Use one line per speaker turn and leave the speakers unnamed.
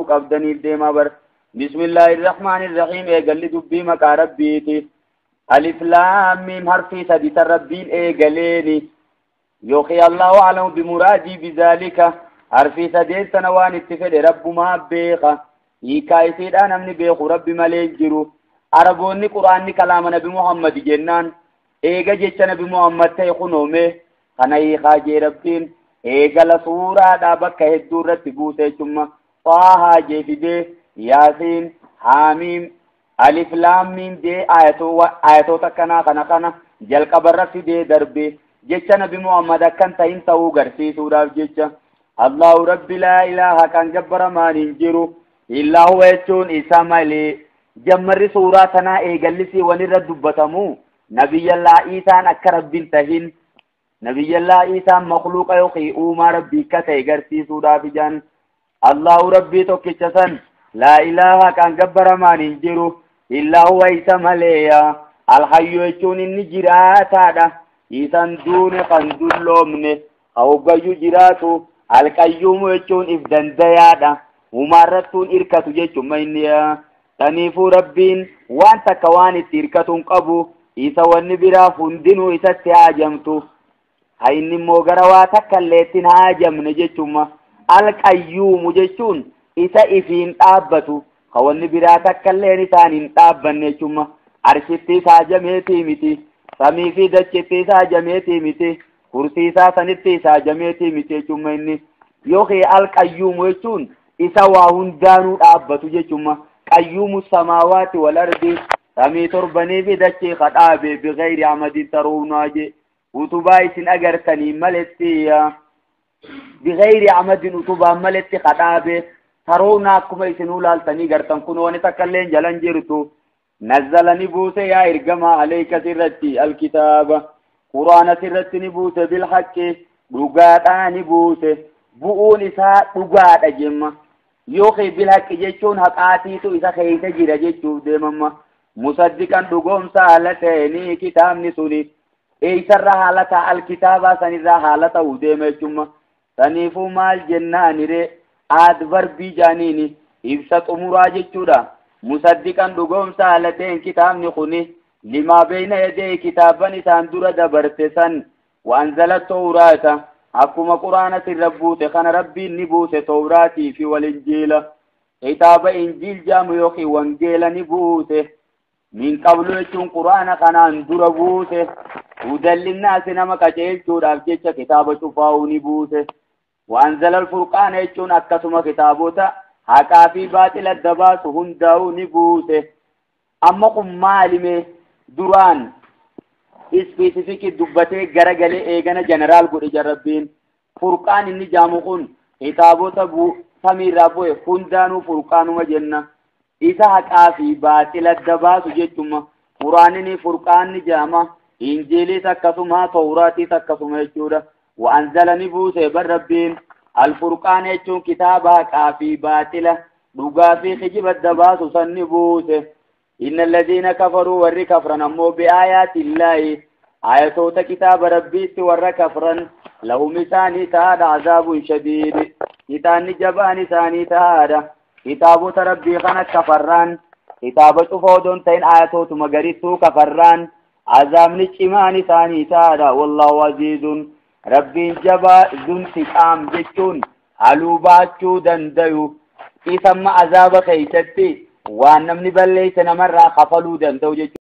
Qabdaniif deemaa bar. Bismillaahi Rahmaani Rahiim. Eegalli dubbii maqaa Rabbiiti. Alif laam miim, harfii sadi tan Rabbiin eegaleeni. Yookiin Allahu a'lamu bimuraadii bizaalika, harfii sadeen sana waan itti fedhe Rabbumaa beeka. Hiikaa isiidhaa namni beeku Rabbi malee hin jiru. Araboonni Quraanni kalaama Nabi Muhammad jennaan, eega jecha Nabi Muhammad ta'e kunoome kana hiikaa jee. Rabbiin eegala suuraadhaa bakka hedduu irratti buuse jechumma. Xaahaa jee fidee, Yaasiin, Haamiim, Alif Laam Miim jee, ayatoota akkanaa kana jalqabarra fidee darbe, jecha Nabi Muhammad akkan ta'in ta'uu garsiisuudhaaf jecha. Allahu Rabbi, laa ilaaha, kan gabbaramaan hin jiru, illaa huwa jechuun isa malee. Jammarri suuraa tanaa eegallisii wanirra dubbatamu Nabiyyallaa Iisaan akka Rabbiin tahin, Nabiyyallaa Iisaan makluuqa yookiin uumaa Rabbii akka ta'e garsiisuudhaaf ijaan. Allahu Rabbii tokkicha san, laa ilaaha, kan gabbaramaan hin jiru, illaa huwa, isa maleeya. Alhayyu jechuun inni jiraataadha, isan duune, kan dulloomne, ka hoggayyuu jiraatu. Alqayyuumu jechuun if dandayaadha, humaarrattuun irkatu jechuun inni. Saniifuu Rabbiin waan takka waan itti hirkatu hin qabu. Isa wanni biraa hundinuu isatti haajamtu, ha inni immoo gara waa takka illee ittiin haajamne jechuma. Alqayyuumu jechuun isa ifiin dhaabbatu, ka wanni biraa takka illeen isaan hin dhaabbanne jechuma. Arshittis haajameetii miti, samii fi dachittis haajameetii miti, kursii isaa sanittis haajameetii miti jechuma inni. Yookiin alqayyuumu jechuun isa waa hundaanuu dhaabbatu jechuma. Qayyuumu samaawaati wal ardi, samii torbanii fi dachee kadhaabe. Bigayri amadin taruunaa je, utubaa isin agartanii maletti. Bigayri amadin, utubaan maletti kadhaabe. Taruunaa, akkuma isin ulaaltanii gartan kun, wani takka illee jalan jirtu. Nazzala, ni buuse, yaa ergamaa, aleyka, sirratti, alkitaaba, Quraana sirratti ni buuse. Bilhaqqi, dhugaadhaa ni buuse. Bu'uun isaa dhugaadha jemma. Yookiin bilhaqqi jechuun haqaatiitu isa keessa jira jechuuf deemamma. Musaddiqan, dhugoomsa haala ta'anii kitaabni suni eeysarra haala ta'a? Alkitaabaa sanirraa haala ta'uu deema jechumma. Saniifuu maal jennaanire? Adverbii jaaniini, ibsa xumuraa jechuudha. Musaddiqan, dhugoomsa haala ta'een kitaabni kuni, limaa beeyna yadee, kitaaban isaan dura dabarte san. Waanzala tawraata, akkuma Quraana sirra buuse kana Rabbiin ni buuse Tawraatii fi wal Injiila, kitaaba Injiil jaamu yookiin Wangeela ni buuse. Min qablu jechuun Quraana kanaan dura buuse. Hudan linnaasi, nama qajeelchuudhaaf jecha kitaaba cufaa'uu ni buuse. Waanzala alfurqaana jechuun akkasuma kitaabota haqaa fi baaxila adda baasu hundaa'uu ni buuse. Amma kun maalime? Duraan specific dubbatee garagalee eegana general godhe jarrabbiin. Furqaan inni jaamu kun kitaabota samiirraa bu'e hundaanuu furqaanuma jenna. Isa haqaa fi baaxila adda baasu jechuma. Quraanini furqaanni jaama, Injiilis akkasuma, Tawraatiis akkasuma jechuudha. Wa'anzala, ni buuse bar Rabbiin. Alfurqaan jechuun kitaaba haqaa fi baaxila, dhugaa fi kijiba adda baasu san ni buuse. Inna alladhiina kafaruu, warri kafran ammoo, bi'aayaati illaahi, ayatoota kitaaba Rabbiitti warra kafran, lahum, isaanii tahaadha, azaabun shadiid, kitaanni jabaan isaanii tahaadha. Kitaabota Rabbii kana kafarraan, kitaaba cufa odoon ta'in ayatootuma garittuu kafarraan, azaabni cimaan isaanii tahaadha. Wallaahu aziizun, Rabbiin jabaa, zuntiqaam jechuun haluu baachuu dandayu, isamma azaaba keeysatti waan namni balleeyse namarraa kafaluu danda'u jechuudha.